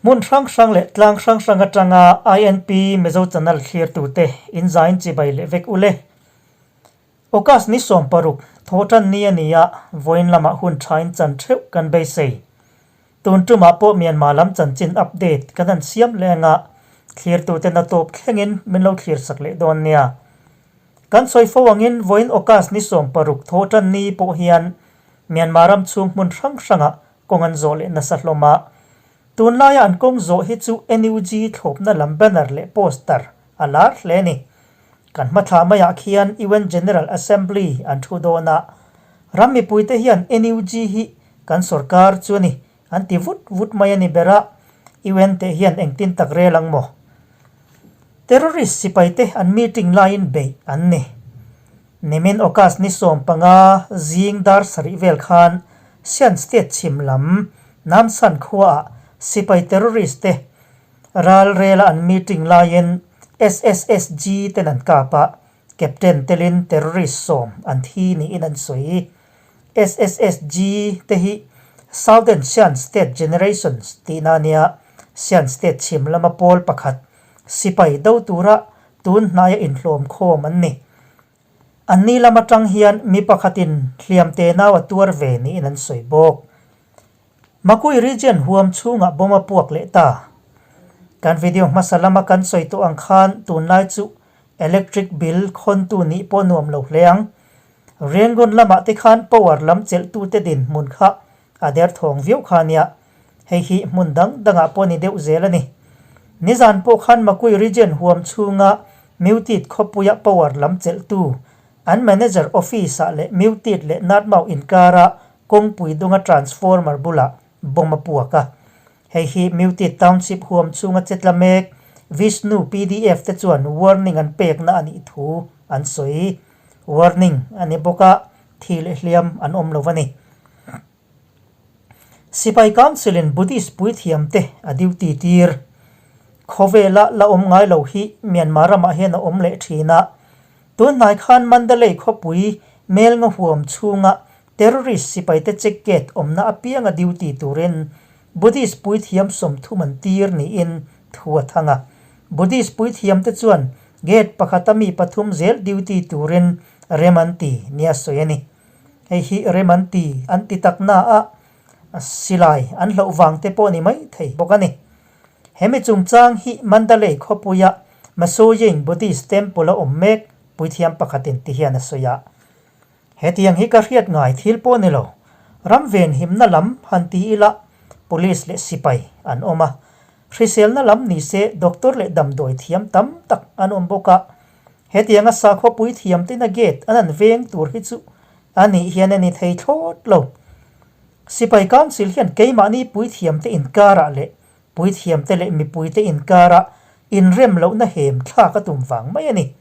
Hmun hrang hrang leh tlang hrang hrang atanga INP Mizo Channel thlirtute inzain chibai leh vek ule. August ni 16, thawhtan ni a ni a, vawiin lamah hun thain chan theuh kan beisei. Tun tumah pawh Myanmar lam chanchin update kan han siam leh anga thlirtuten a tawp thlengin min lo thlirsak leh dawn nia. Kan sawi fo angin vawiin August ni 16 thawhtan ni pawh hian Myanmar ram chhung hmun hrang hrangah kawng an zawh leh nasa hlawm a. Tunlaia an kawng zawh hi chu NUG thlawpna lam banner leh poster a lar hle a ni. Kan hmathla maiah khian UN General Assembly an thu dawn a, ram mipuite hian NUG hi kan sorkar chu a ni an ti vut vut mai a ni ber a, UN te hian engtin tak rel ang maw? Terrorist sipaite an meeting laiin beih an ni. Nimin August ni 15 zing dar sarih vel khan Shan State chhim lam Namsan khuaah sipai terrorist te ral rela an meeting laiin SSSG ten an kap a, Captain telin terrorist 10 an thi niin an sawi. SSSG te hi Southern Shan State Generations tihna a nia, Shan State chhim lama pawl pakhat sipai do tura tun hnaia inhlawm khawm an ni. An ni lam atang hian mi pakhatin hliam te nau a tuar ve niin an sawi bawk. Makui region huam chhungah bomb a puak leh ta. Kan video hmasa lama kan sawi tawh ang khan tunlai chu electric bill khawntu nih pawh nuam lo hle ang. Rangoon lamah te khan power lam chelhtute dinhmun kha a derthawng viau kha nia. Hei hi hmun dang dangah pawh ni deuh zel a ni. Nizan pawh khan Makui region huam chhunga Mutit khawpuia power lam chelhtu an manager office-ah leh Mutit leh Natmau inkara kawngpui dunga transformer bulah bomb a puak a. Hei hi Mutit township huam chhunga chetla mek Vishnu PDF te chuan warning an pekna a nih thu an sawi. Warning a ni bawk a, thi leh hliam an awm lo a ni. Sipai Council in Buddhist puithiam te a duty tir. Khawvela la awm ngai lo hi Myanmar ramah hian a awm leh thin a. Tun hnai khan Mandalay khawpui Melnga huam chhunga terrorist sipai te check gate awmna apianga duty turin Buddhist puithiam 30 an tir niin thu a thang a. Buddhist puithiam te chuan gate pakhata mi pathum zel duty turin rem an ti nia sawi a ni. Hei hi rem an ti an ti tak na a, silai an hloh vang te pawh ni mai thei bawk a ni. Hemi chungchang hi Mandalay khawpuia Masoying Buddhist Temple a awm mek puithiam pakhatin ti hian a sawi a. Hetiang hi ka hriat ngai thil pawh ni lo. Ram venhimna lam han ti ila police leh sipai an awm a. Hriselna lam ni se doctor leh damdawi thiam tam tak an awm bawk a. Hetianga sakhaw puithiam tena gate an an veng tur hi chu a nih hian a ni thei thlawt lo. Sipai Council hian keimahni puithiamte inkarah leh puithiamte leh mipuite inkarah inrem lohna hem thlak a tum vang mai a ni.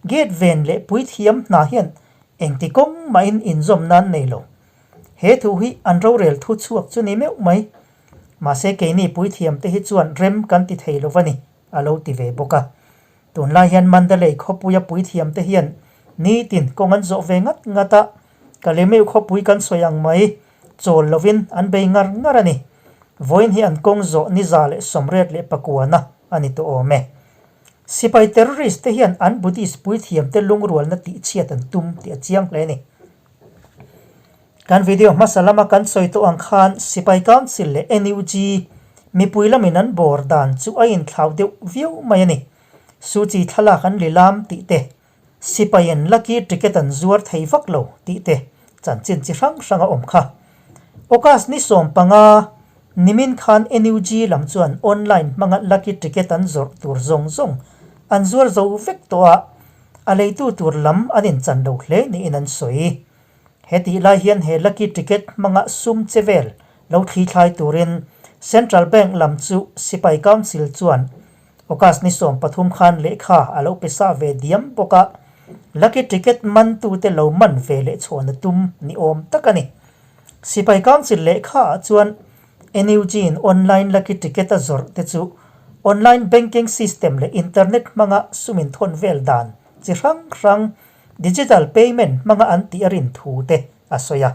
Gate ven leh puithiam hna hian engti kawng mahin inzawm nan nei lo. He thu hi an rorel thu chhuak chu ni meuh mai. Mahse keini puithiamte hi chuan rem kan ti thei lo va ni, a lo ti ve bawk a. Tunlai hian Mandalay khawpuia puithiamte hian nitin kawng an zawh ve ngat ngat a, Kalemeu khawpui kan sawi ang mai, chawl lovin an bei ngar ngar a ni. Vawiin hi an kawng zawh ni 189 a ni tawh awm e. Sipai terrorist te hian an Buddhist puithiamte lungrualna tihchhiat an tum tih a chiang hle a ni. Kan video hmasa lama kan sawi tawh ang khan Sipai Council leh NUG mipui lamin an bawr dan chu a inthlau deuh viau mai a ni. Suchi thlalak an lilam tih te, Sipaiin lucky ticket an zuar thei vak lo tih te chanchin chi hrang hrang a awm kha. August ni 15, nimin khan NUG lam chuan online hmanga lucky ticket an zawrh tur zawng zawng an zuar zo vek tawh a, a leitu tur lam an inchan lo hle niin an sawi. Hetih lai hian he lucky ticket hmanga sum che vel lo thli thlai turin Central Bank lam chu Sipai Council chuan August ni 13 khan lehkha a lo pe sa ve diam bawk a, lucky ticket mantute lo man ve leh chhawn a tum ni awm tak a ni. Sipai Council lehkha ah chuan NUG in online lucky ticket a zawrh te chu online banking system leh internet hmanga sum inthawn vel dan chi hrang hrang digital payment hmanga an tih a rin thu te a sawi a.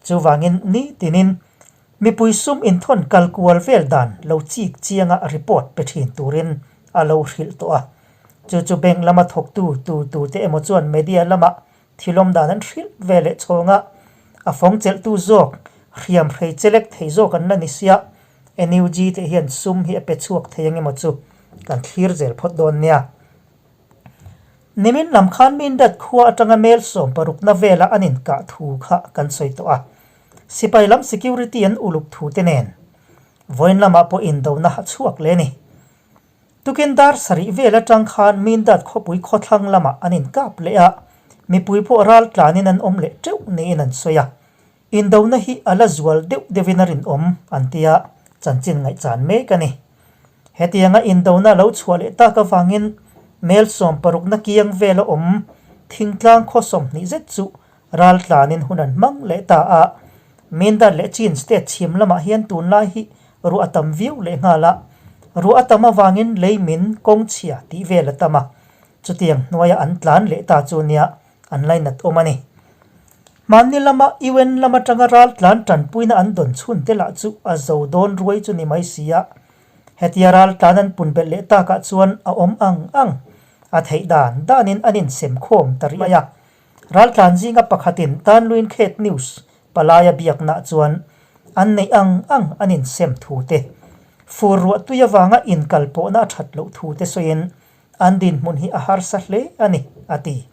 Chuvangin ni tinin. Mipui sum inthawn kal kual vel dan lo chik chianga report pe thin turin a lo hrilh tawh a. Chu chu bank lama thawktu tu tute emaw chuan media lama thilawm dan an hrilh ve leh chhawng a, a fawng chelhtu zawk hriam hrei chelek thei zawk an la ni sia, NUG te hian sum hi a pe chhuak thei ang emaw chu kan thlir zel phawt dawn nia. Nimin lam khan Mindat khua atanga mel sawmparukna vela an inkah thu kha kan sawi tawh a, sipai lam security an uluk thu te nen vawiin lamah pawh indona a chhuak leh a ni. Tukin dar sarih vel atang khan Mindat khawpui khawthlang lamah an inkap leh a, mipui pawh ral tlanin an awm leh teuh niin an sawi a. Indona hi a la zual deuh deuhin a rinawm an ti a, chanchin ngaihchan mek a ni. Hetianga indona lo chhuah leh tak avangin mel sawmparukna kiang vela awm thingtlang khaw 20 zet chu ral tlanin hun an hmang leh ta a. Mindar leh Chin state chhim lamah hian tunlai hi ruah a tam viau leh nghal a, ruah a tam avangin lei min kawng chhia tih vel a tam a, chutiang hnuaia an tlan leh ta chu nia an lainat awm a ni. Hmanni lama UN lam atanga raltlan tanpuina an dawn chhun te lah chu a zo dawn ruai chu ni mai si a. Hetia raltlan an pun belh leh takah chuan a awm ang ang a theih dan danin an insem khawm ta rih mai a. Raltlan zinga pakhatin Tanluin Khet News palaia biaknah chuan an neih ang ang an insem thu te, fur ruah tui avanga inkal pawhna a that loh thu te sawiin An dinhmun hi a harsa hle a ni, a ti.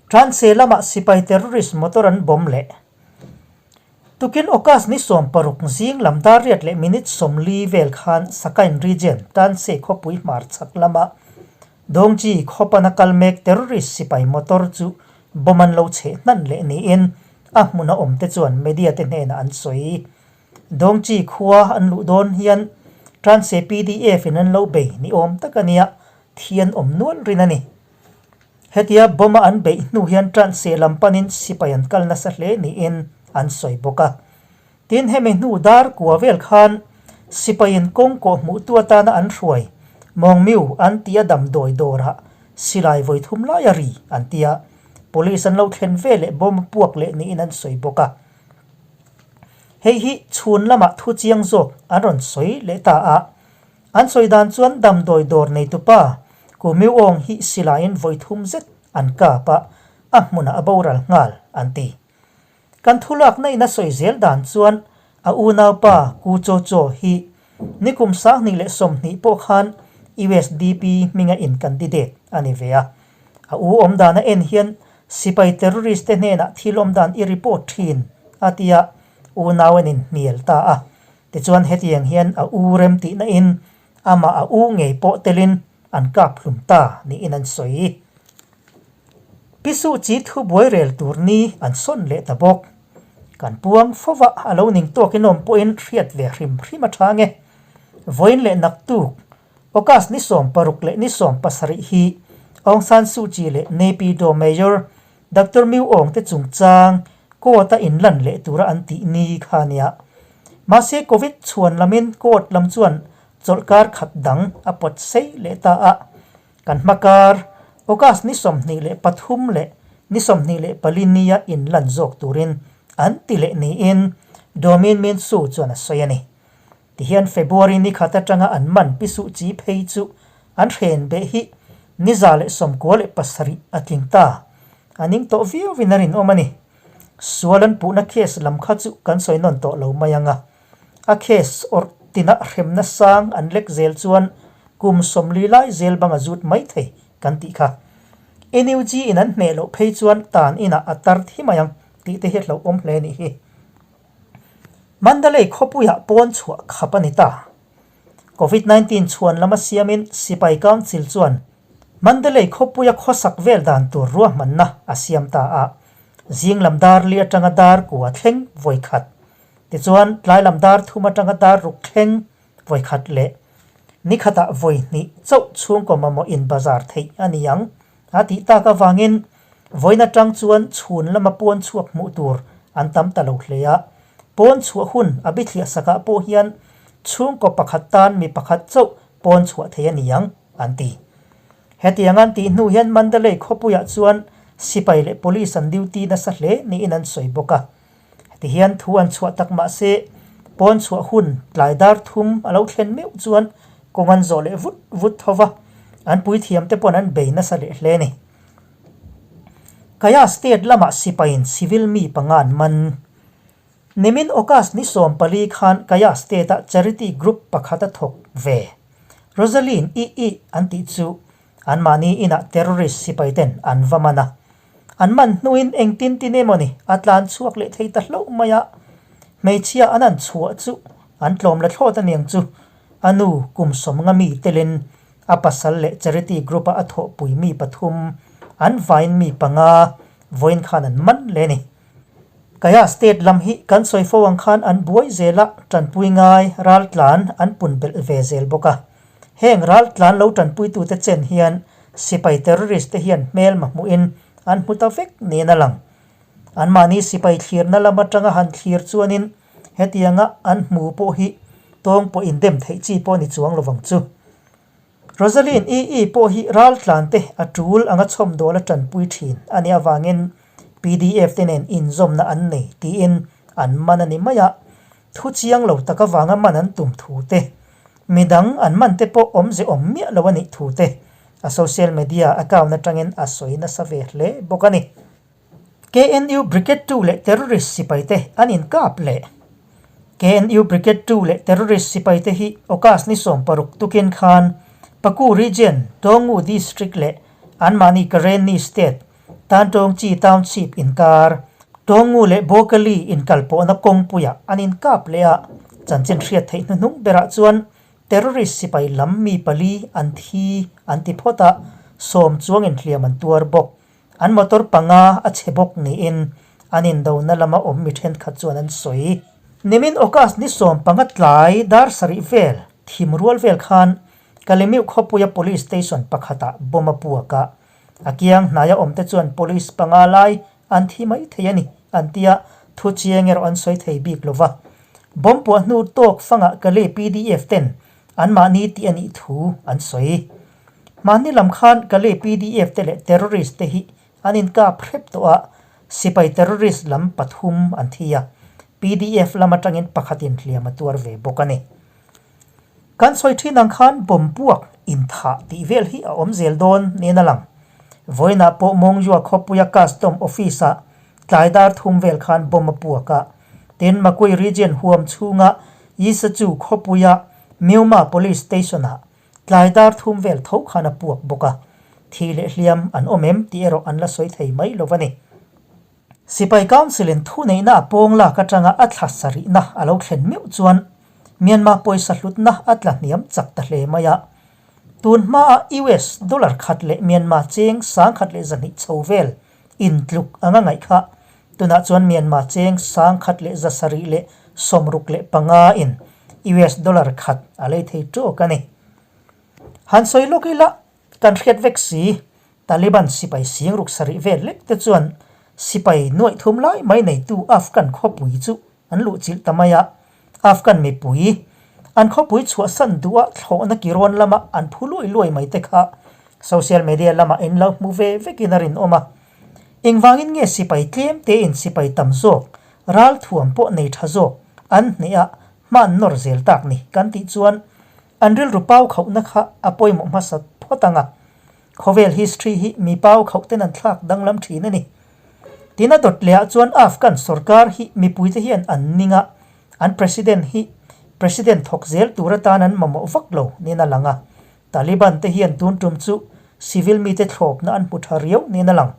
Transe lamah sipai terrorist motor an bomb leh. Tukin August ni 16 zing lam dar riat leh minute 40 vel khan Sakain region Transe khawpui hmar chhak lama Dongji khawpana kal mek terrorist sipai motor chu bomb an lo cheh hnan leh niin a hmuna awmte chuan media te hnenah an sawi. Dawngchi khua an luh dawn hian Transe pdf in an lo bei ni awm tak a nia, thi an awm nual rin a ni. Hetia bomb a an beih hnu hian Transe lam panin sipai an kal nasa hle niin an sawi bawk a. Tin hemi hnu dar kua vel khan sipaiin kawng kawh hmuhtu atana an hruai Mawngmiu an tia damdawi dawrah silai vawi thum lai a ri an tia, police an lo thlen ve leh bomb a puak leh niin an sawi bawk a. Hei hi chhun lamah thu chiang zawk an rawn sawi leh ta a. An sawi dan chuan damdawi dawr neitupa Ku Miuawng hi silaiin vawi thum zet an kap a, a hmunah a boral nghal an ti. Kan thulakna in a sawi zel dan chuan a unaupa Ku Chaw Chaw hi nikum 2020 pawh khan USDP hminga in candidate a ni ve a. A u awmdan a en hian Sipai terrorist te hnenah thil awm dan i report thin, a ti a, unau an inhnial ta a. Tichuan hetiang hian a u rem tihna in amah a u ngei pawh telin an kap hlum ta niin an sawi. Pi Suh Chi thu buai rel tur ni an sawn leh ta bawk. Kan puang fova a lo ning tawkin awm pawhin hriat ve hrim hrim a tha nge. Vawiin leh naktuk August ni 60 leh ni 70 hi Aung San Suu Kyi leh Naypyidaw Mayor Doctor Myu Aung te chungchang court a inlan leh tura an tih ni kha a nia. Mahse Covid chhuan lamin court lam chuan chawlhkar khat dang a pawt sei leh ta a. Kan hmakar August ni 23 leh ni 24 nia inlan zawk turin an ti leh niin Daw Min Min Su chuan a sawi a ni. Tihian February ni khat atanga an man pi suh chi phei chu an hren beh hi ni 97 a tling ta. A ning tawh viauin a rinawm a ni. Sual an puhna case lam kha chu kan sawi nawn tawh lo mai ang a. A case awrh tinah hremna sang an lek zel chuan kum 40 lai zel bang a zut mai thei kan tih kha. NUG in an hneh loh phei chuan tan inah a tar thi mai ang tih te hi hlauhawm hle nih hi. Mandalay khawpuiah pawn chhuah khap a ni ta. Covid 19 chhuan lama siamin Sipai Council chuan Mandalay khawpuia khawsak vel dan tur ruahmanna a siam ta a. Zing lam dar li atanga dar kua thleng vawi khat, tichuan tlai lam dar thum atanga dar ruk thleng vawi khat leh ni khatah vawi hnih chauh chhungkaw mamawh in bazar theih a ni ang. A tih tak avangin vawiin atang chuan chhun lama pawn chhuak hmuh tur an tam ta lo hle a. Pawn chhuah hun a bithliah sakah pawh hian chhungkaw pakhat tan mi pakhat chauh pawn chhuah thei a ni ang, an ti. Hetiang an tih hnu hian Mandalay khawpuiah chuan sipai leh police an duty nasa hle niin an sawi bawk a. Heti hian thu an chhuah tak mah se, pawn chhuah hun tlai dar thum a lo thlen meuh chuan kawng an zawh leh vut vut tho va, an puithiam te pawn an bei nasa leh hle a ni. Kaya State lamah sipaiin civil mi panga an man. Nimin August ni 14 khan Kaya State-a charity group pakhat a thawk ve. Rosaline I I an tih chu anmahni inah terrorist sipai ten an va man a. An man hnuin engtin tin emawni a tlan chhuak leh thei ta hlauh mai a. Hmeichhia an an chhuah chu an tlawm la thlawt aniang chu. A nu kum sawmnga mi telin a pasal leh charity group-a a thawhpui mi pathum an vain mi panga vawiin khan an man leh a ni. Kaya state lam hi kan sawi fo ang khan an buai zel a, tanpui ngai raltlan an pun belh ve zel bawk a. Heng raltlan lo tanpuitute chen hian sipai terrorist te hian hmelma hmuhin an hmu ta vek niin a lang. Anmahni sipai thlirna lam atanga han thlir chuanin hetianga an hmu pawh hi tawng pawh indem theih chi pawh ni chuang lovang chu. Rosaline II pawh hi raltlante a tul anga chhawmdawl a tanpui thin a nih avangin pdf te nen inzawmna an nei tiin an man a ni mai a, thu chiang lo tak avanga man an tum thu te, midang an man te pawh awmze awm miah lo a nih thu te a social media account atangin a sawi nasa ve hle bawk a ni. KNU Brigade Two leh terrorist sipaite an inkap leh. KNU Brigade Two leh terrorist sipaite hi August ni 16 tukin khan Paku Region, Taungu District leh anmahni Karenni State, Tantawngchi Township inkar, Taungu leh Bawkali inkalpawhna kawngpuiah an inkap leh a, chanchin hriat theih hnuhnung berah chuan terrorist sipai lam mi pali an thi an ti phawt a, sawm chuangin hliam an tuar bawk. An motor panga a chhe bawk niin an indona lama awm mi thenkhat chuan an sawi. Nimin August ni 15 tlai dar sarih vel thim rual vel khan Kalemiu khawpuia police station pakhatah bomb a puak a, a kiang hnaia awmte chuan police panga lai an thi mai thei a ni an ti a, thu chiang erawh an sawi thei bik lo va. Bomb puah hnu tawk fangah Kale pdf ten anmahni tih a nih thu an sawi. Mahni lam khan Kale pdf te leh terrorist te hi an inkap hrep tawh a, sipai terrorist lam pathum an thi a, pdf lam atangin pakhatin hliam a tuar ve bawk a ni. Kan sawi thin ang khan bomb puak inthah tih vel hi a awm zel dawn niin a lang. Vawiinah pawh Mongyua khawpuia custom office ah tlai dar thum vel khan bomb a puak a, tin Makui region huam chhunga Yisachu khawpuia Myoma police station ah Tlai dar thum vel tho khan a puak bawk a, thi leh hliam an awm em tih erawh an la sawi thei mai lo a ni. Sipai Council-in thuneihna a pawng lak atanga a thla sarihna a lo thlen meuh chuan Myanmar pawisa hlutna a tla hniam chak ta hle mai a. Tun hmaa US dollar khat leh Myanmar cheng 1100 chho vel intluk anga ngaih kha tunah chuan Myanmar cheng 1765 in US dollar khat a lei thei tawk a ni. Han sawi lawk ila kan hriat vek si, Taliban sipai sing ruk sarih vel lek te chuan sipai nuaih thum lai mai neitu Afghan khawpui chu an luhchilh ta mai a, Afghan mipui an khawpui chhuahsan duh a thlawhna kirawn lama an phu luai luai mai te kha social media lamah in lo hmu ve vekin a rinawm a. Engvangin nge sipai tlem tein sipai tam zawk, ralthuam pawh nei tha zawk an hneh a hman nawr zel tak ni kan tih chuan an rilru pau khauhna kha a pawimawh hmasa phawt ang a. Khawvel history hi mi pau khauh ten an thlak danglam thin a ni. Tin a dawt lehah chuan Afghan sorkar hi mipuite hian an ning a, an president hi president thawk zel tur atan an mamawh vak lo niin a lang a. Taliban te hian tun tum chu civil mite thlawpna an hmu tha riau niin a lang.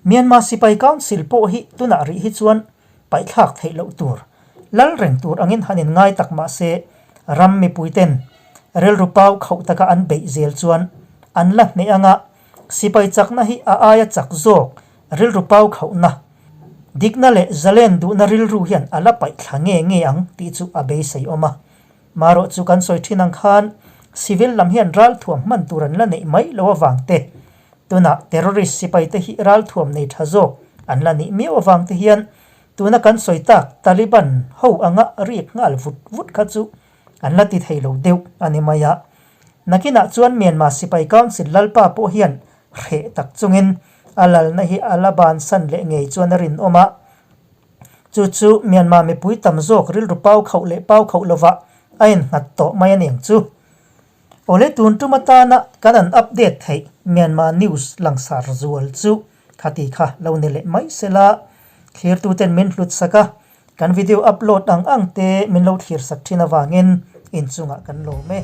Myanmar Sipai Council pawh hi tunah rih hi chuan paihthlak theih loh tur, lal reng tur angin han inngai tak mah se, ram mipuiten rilru pau khauh taka an beih zel chuan an la hneh anga sipai chakna hi a aia chak zawk rilru pau khauhna, dikna leh zalen duhna rilru hian a la paihthla nge nge ang tih chu a beisei awm a. Marawh chu kan sawi thin ang khan civil lam hian ralthuam hman tur an la neih mai lo avang te, tunah terrorist sipai te hi ralthuam nei tha zawk an la nih miau avang te hian tuna kan sawi tak Taliban ho anga riak nghal vut vut kha chu an la ti thei lo deuh a ni mai a. Nakinah chuan Myanmar Sipai Council lalpa pawh hian hreh tak chungin a lalna hi a la bansan leh ngei chuan a rinawm a. Chu chu Myanmar mipui tam zawk rilru pau khauh leh pau khauh lovah a innghat tawh mai a niang chu. Awle tun tum atana kan an update theih Myanmar news langsar zual chu khati kha lo ni leh mai sela, thlirtuten min hlut sak a, kan video upload ang ang te min lo thlir sak thin avangin inchungah kan lawm e.